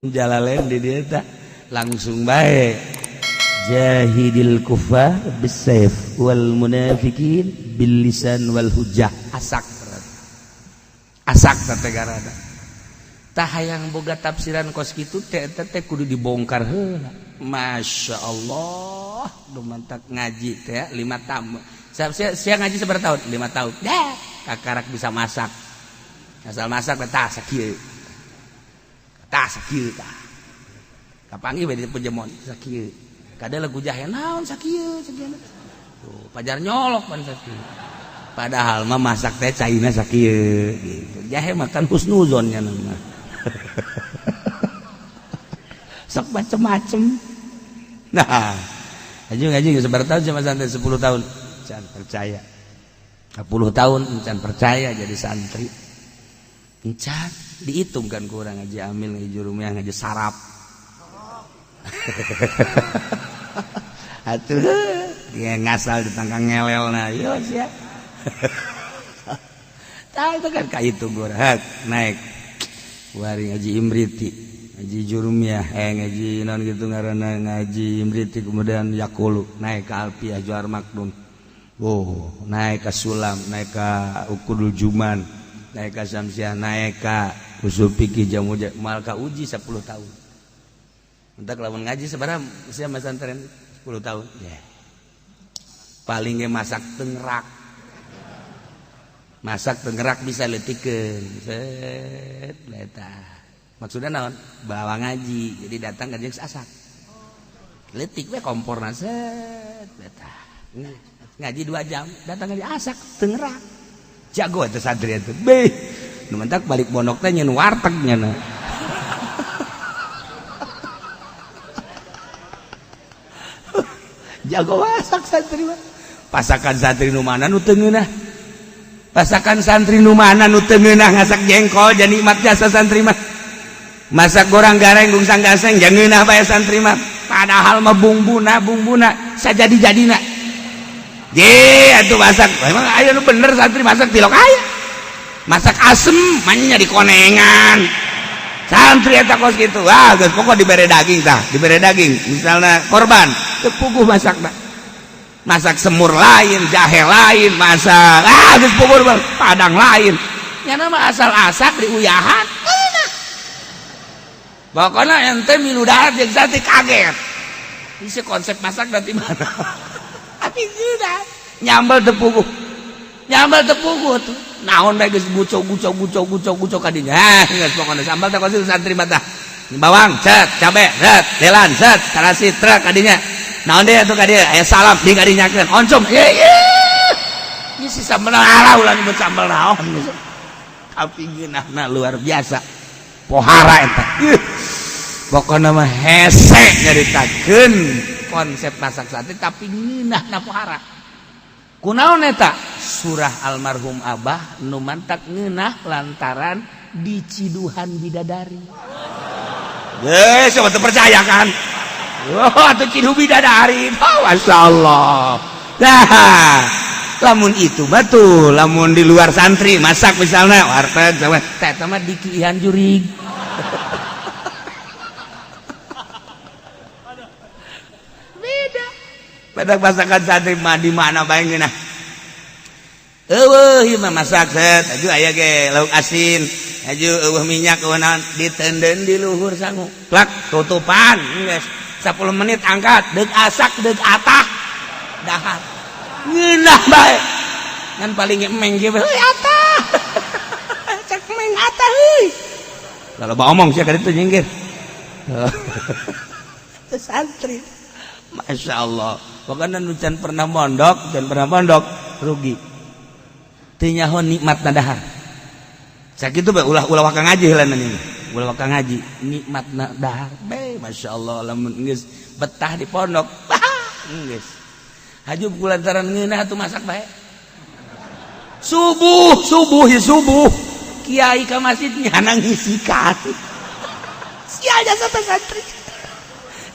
Jalalain di dia tak langsung baik. Jahidil kufar bisayf wal munafikin bil lisan wal hujjah. Asak asak teh garada. Tah hayang boga tafsiran kos kitu teh eta teh kudu dibongkar heula. Masya Allah, dumantak ngaji teh 5 tahun. Saya ngaji seberapa tahun? 5 tahun. Dah, kakarak bisa masak. Asal masak tah sakieu. Tah sakieu tah. Kapanggih we di pejemon sakieu. Kada lagu jahe naon sakieu sakieu. Tuh, pajar nyolok pan sakieu. Padahal mah masak teh caina sakieu gitu. Jahe makan husnuzonnya nama. Sok macem-macem. Nah, ngaji seberapa tahun sama santri? 10 tahun. Can percaya. 10 tahun can percaya jadi santri. Can dihitung kan kurang ngaji amil, ngaji jurumiyah, ngaji sarap. Atuh dia ngasal ditangkang ngelel nah yo sia. Tah itu kan ka itu gua naik. Wari ngaji Imriti, ngaji Jurumiyah, ngaji naon gitu ngaranna ngaji Imriti, kemudian Yakulu, naik ke Alpiah Johar Makdum. Oh, naik ke Sulam, naik ke Ukudul Juman, naik ke Samsiah, naik ke Usul Fikih Jamuja, mal ka uji 10 tahun. Entak lamun ngaji sabaraha sia masantren 10 tahun. Yeah. Paling ge masak tengrak. Masak tenggerak bisa letikeun. Set eta. Maksudna naon? Bawa ngaji. Jadi datang ka jeung asak. Letik we komporna set eta. Ngaji 2 jam, datang ngaji asak tenggerak. Jago eta santri eta. Beh, nu mentak balik pondok teh nyeun warteg nya. Jago masak santri mah. Pasakan santri nu mana nu teu ngeunah. Pasakan santri nu mana nu teu ngeunah ngasak jengkol jadi nikmat jasa santri mah. Masak gorang gareng gungsang gaseng jangan ngeunah bae santri mah. Padahal mah bumbuna sajadi-jadina. Je atuh masak. Emang aya nu bener santri masak tilok aya. Masak asem manya di konengan. Santri eta kos kitu. Wah, geus pokok dibere daging tah, dibere daging. Misalna korban, teu puguh masakna. Masak semur lain, jahe lain, masak geus puguh padang lain. Nyana mah asal asak diuyahan. Pokokna ente milu dahar jeung santri kaget. Ini konsep masak dari mana? Tapi sudah nyambel teu puguh. Nyambel teu puguh tuh. Naon bae geus gucok gucok gucok gucok gucok ka dinya. Ah, geus pokona sambal teh kos santri mah tah. Bawang, set, cabe, set, lelan, set, tarasi, truk ka dinya. Naon deui atuh ka dieu? Aya salam di kadinyakeun. Oncom. Ye ye. Ieu si sambal ala ulah nyebut sambal naon. Tapi ngeunahna luar biasa. Pohara eta. Pokona mah hese nyaritakeun konsep masak sate tapi ngeunahna pohara. Kunaon eta? Surah almarhum Abah nu mantak ngeunah lantaran diciduhan bidadari. Geus coba teu percaya kan? Oh, atuh ciduh bidadari. Oh, masyaallah. Nah, lamun itu batu, lamun di luar santri masak misalnya warteg sama teh mah dikiihan jurig. Beda. Pada masakan santri mah di mana bae ngeunah. Eueuh ieu mah masak set, aju aya ge lauk asin, aju eueuh minyak eueuh naon diteundeun di luhur sangu. Plak tutupan geus 10 menit angkat deuk asak deuk atah dahar. Ngeunah bae. Ngan paling emeng ge heuy atah. Cek emeng atah heuy. Lalu ba omong sia ka ditu nyingkir. Teu santri. Masya Allah. Pokoknya nu can pernah mondok, can pernah mondok rugi. Teu nyaho nikmatna dahar. Sakitu bae ulah waka ngaji heula ini. Ulah waka ngaji, nikmatna dahar. Be, Masya Allah lamun geus betah di pondok. Geus. Haju kulantaran ngeunah atuh masak bae. Subuh, subuh ya subuh. Kiai ka masjid nyana ngisikan. Sial jasa teh santri.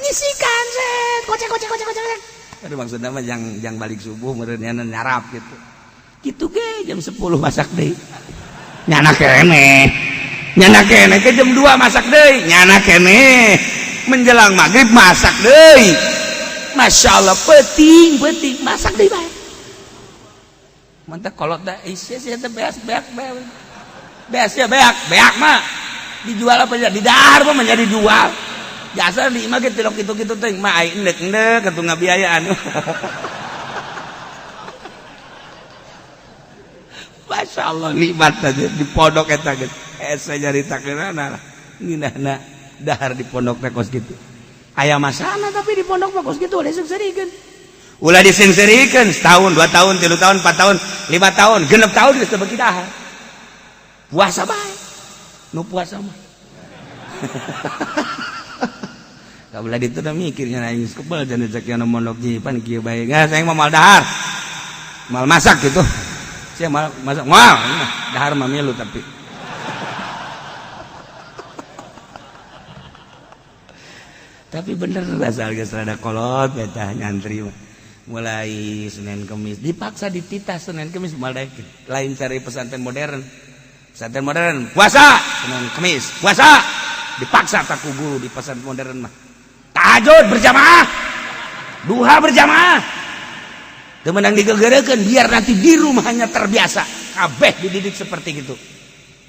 Ngisikan set, kocek kocek kocek kocek. Aduh maksudna mah jang balik subuh meureun nyana nyarap gitu. Gitu ge jam 10 masak deui. Nyana keneh. Nyana keneh ke jam 2 masak deui, nyana keneh menjelang maghrib masak deui. Masya Allah, peuting peuting masak deui bae. Mantap kolot dah isi sih teh beas beak beak. Beas ya beak, beak mah dijual apa ya? Di dahar mah menjadi jual. Jasa di imah ge tilok kitu-kitu teh mah ai endek-endek atuh ngabiayaan. Masya Allah nikmat aja di pondok eta geus. Hese nyaritakeunana lah. Ngeunahna dahar di pondok teh kos kitu. Aya masana tapi di pondok mah kos kitu ulah diseungseurikeun. Ulah diseungseurikeun setahun, 2 tahun, 3 tahun, 4 tahun, 5 tahun, 6 tahun geus teu beuki dahar. Puasa bae. Nu puasa mah. Kabelah ditu da mikirnya aing geus kebel cenah cek anu mondok jipan kieu bae. Geus aing mah moal dahar. Moal masak gitu. Sia moal masak moal. Dahar mah milu tapi. Tapi bener asal geus rada kolot eta nyantri mah. Mulai Senin Kemis dipaksa dititah Senin Kemis moal daek. Lain cari pesantren modern. Pesantren modern puasa Senin Kemis puasa dipaksa tak ku guru di pesantren modern mah. Tahajud berjamaah, duha berjamaah. Teu meunang digegerekeun biar nanti di rumahnya terbiasa. Kabeh dididik seperti gitu.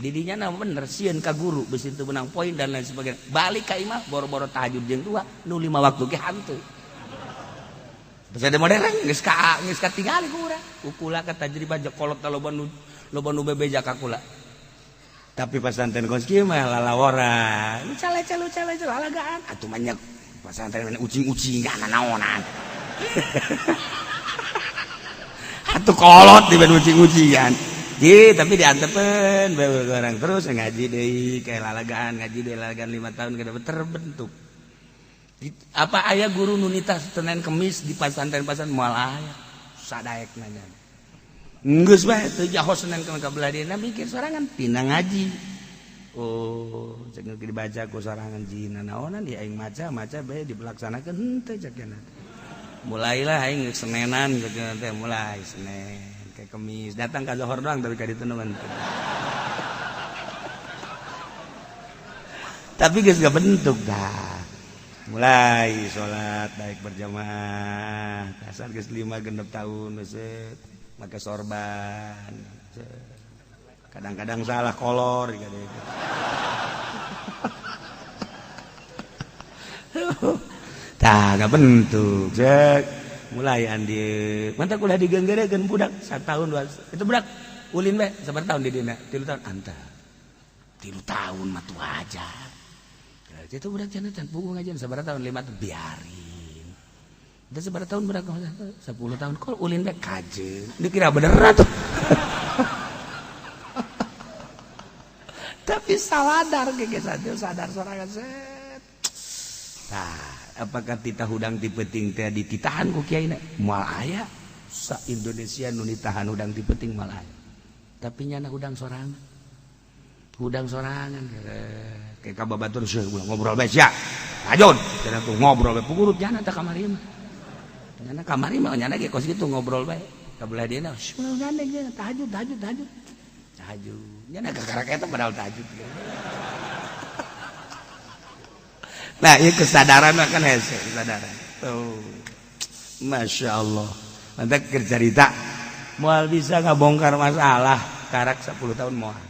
Didinya na bener sieun ka guru beusi teu meunang poin dan lain sebagainya. Balik ka imah boro-boro tahajud jeung duha nu 5 waktu ge hanteu. Pesantren modern geus ka geus katingali ku urang. Kukula ka tajribah kolot loba nu bebeja ka kula. Tapi pesantren kos kieu mah lalawora. Lu cale-cale lalagaan atuh mah pesantren ucing-ucing kana naonan. Atuh kolot di ben ucing-ucingan. Ji, tapi diantepeun bae orang terus ngaji deui kayak lalagaan, ngaji deui lalagaan 5 tahun kada terbentuk. Apa aya guru nu nitah Senin Kemis di pesantren-pesantren moal aya. Sadaek nanya. Geus bae teu jaho Senin Kemis ka belah dieu mikir sorangan tina ngaji. Oh, cek dibaca ku sorangan jina naonan di aing maca-maca bae dilaksanakeun henteu cek cenah. Mulailah aing Senenan cek teh mulai Senin ke Kemis datang ka Zohor doang tapi ka ditu mah. Tapi geus gabentuk dah. Mulai salat naik berjamaah kasar geus 5 genep tahun geus make sorban. Kadang-kadang salah kolor gitu. Tah gabentuk cek mulai andi mantap ulah digenggerekeun budak 1 tahun 2 itu budak ulin bae sabar tahun di dina 3 tahun anta 3 tahun mah tuh aja. Itu budak cenah can puguh ngajian sabar tahun 5 tahun biarin. Udah sabar tahun budak 10 tahun kok ulin bae kajeun. Dikira bener tuh. Tapi sadar ge sadar sorangan set. Tah, apakah titah hudang ti peuting teh dititahan ku kiai na? Moal aya sa Indonesia nu ditahan hudang ti peuting moal aya. Tapi nyana hudang sorangan. Hudang sorangan kayak ka babatur seuh ngobrol bae sia. Ajon, cenah tuh ngobrol bae pugurut nyana teh kamari mah. Nyana kamari mah nyana ge kos kitu ngobrol bae. Ka belah dieu na, gandeng cenah tahajud tahajud tahajud. Tahajud. Nyana kakara eta padahal tahajud. Nah, ieu kesadaran mah kan hese kesadaran. Tuh. Masya Allah. Mantap keur carita. Moal bisa ngabongkar masalah karak 10 tahun moal.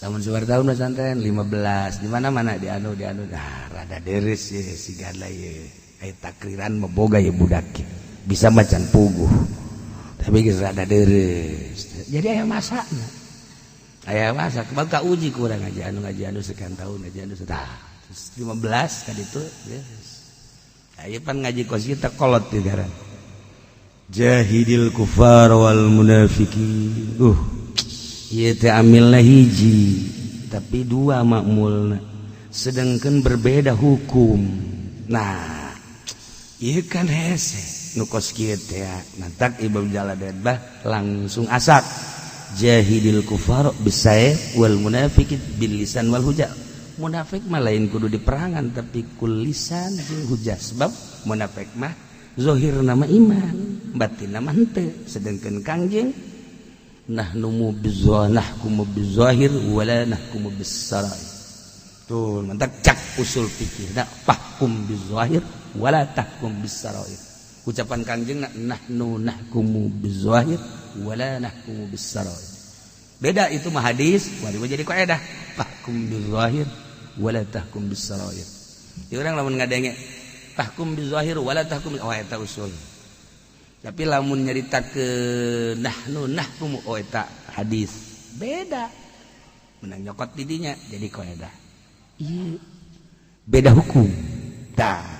Lamun sabar tahun pesantren 15 di mana-mana di anu nah rada deres ye sigana ye aya takriran meboga ye budak bisa macan puguh tapi geus rada deres jadi aya masana aya masa bakal uji kurang aja anu ngaji anu sekian tahun ngaji anu tah 15 tadi itu yes. Aya pan ngaji kos kita kolot di garan jahidil kufar wal munafiqin ieu teh amilna hiji tapi dua makmulna sedangkan berbeda hukum. Nah ieu kan hese nu kos kieu teh mantak Imam Jalalain bah langsung asak jahidil kufar bisayf wal munafiqin bil lisan wal hujah. Munafik mah lain kudu diperangan tapi kul lisan jeung hujah sebab munafik mah zahir nama iman batin nama henteu sedangkan Kangjeng Nahnu nahkumu bizahir wala nahkumu bissarair. Tuh, mantap cak usul fikih. Nah, fahkum bizahir wala tahkum bissarair. Ucapan Kangjeng, nahnu nahkumu bizahir wala nahkumu bissarair. Beda, itu mah hadis, wajib jadi kaidah. Fahkum bizahir wala tahkum bissarair. Ya, urang lamun ngadenge fahkum bizahir wala tahkum, oh, eta usul. Tapi lamun nyarita ke nahnu nahkumu, oh, eta hadis. Beda. Menang nyokot didinya jadi kaidah. Iya. Beda hukum. Tah.